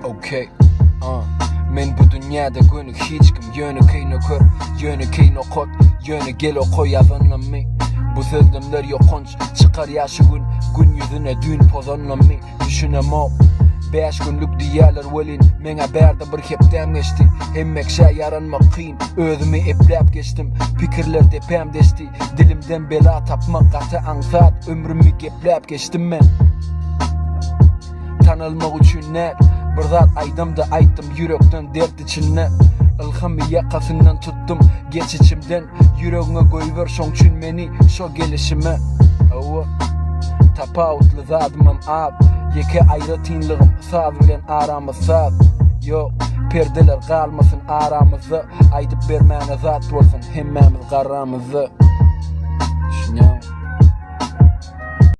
Okey. Uh. Men bu dünýäde göni hiç kim Ýönekeý nöker, ýönekeý nokat Ýöne gel oka ýazanlammy Bu sözlemler ýokanç Çykarýa şu gün Gün ýüzüne düýn pozanlammy Düşünemok Bäş günlük diýýäler welin Meňä bärde bir hepdäm geçdi Hemmekşä ýaranmak kyn Özümi epläp geçdim Pikirler depäm deşdi Dilimden bela tapmak gaty aňsat Ömrümi gepläp geçdim men Tanalmak üçin däl Bir zat aýdamda aýtdym ýürekden dert içinde Ylhamy ýakasyndan tutdum geç içimden Ýüregiňe goýber şoň üçin meni şo gelişime Hawa Tapawutly zadymam az Ýeke aýratynlygym saz bilen aramyz saz Ýok perdeler galmasyn aramyzda Aýdyp bermäne zat bolsun hemmämiz garramyzda.